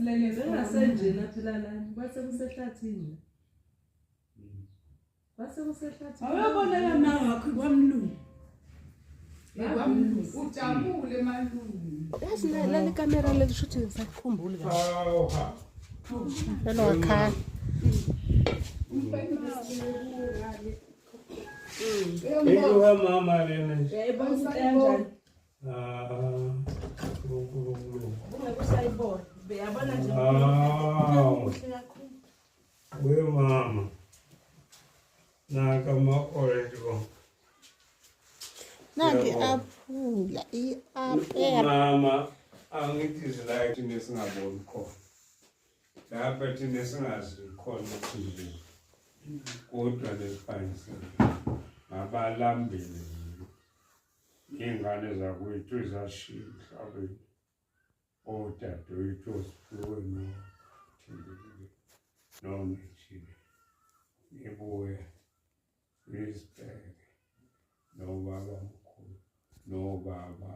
Silele Bengasenjena phela lana, kwase kusehlathini. Kwase kusehlathini. Awuyobona la wakho kwamlungu. Kwamlungu ujabule malungu. Yazi leli kamera leli shuthi ngisakukhumbuli kahle. Lelo wakhala. Into kamama lena nje. Uyayibona into kanjani? Ah, uNkulunkulu. Ungeke usayibona. Uyabona nje. Hawu. Kuhle kakhulu. We mama. Naka ama-orange bo. Nanti aphula i-apple. Mama, angithi zila thina singaboni khona. Lapha thina singazi khona ukuthi kodwa lesikhanyisile. Ngabalambile. Iy'ngane zakwethu zashiya emhlabeni. Odadewethu osiphiwe noThembekile noNejile. Nibuye nisibheke nobaba mkhulu nobaba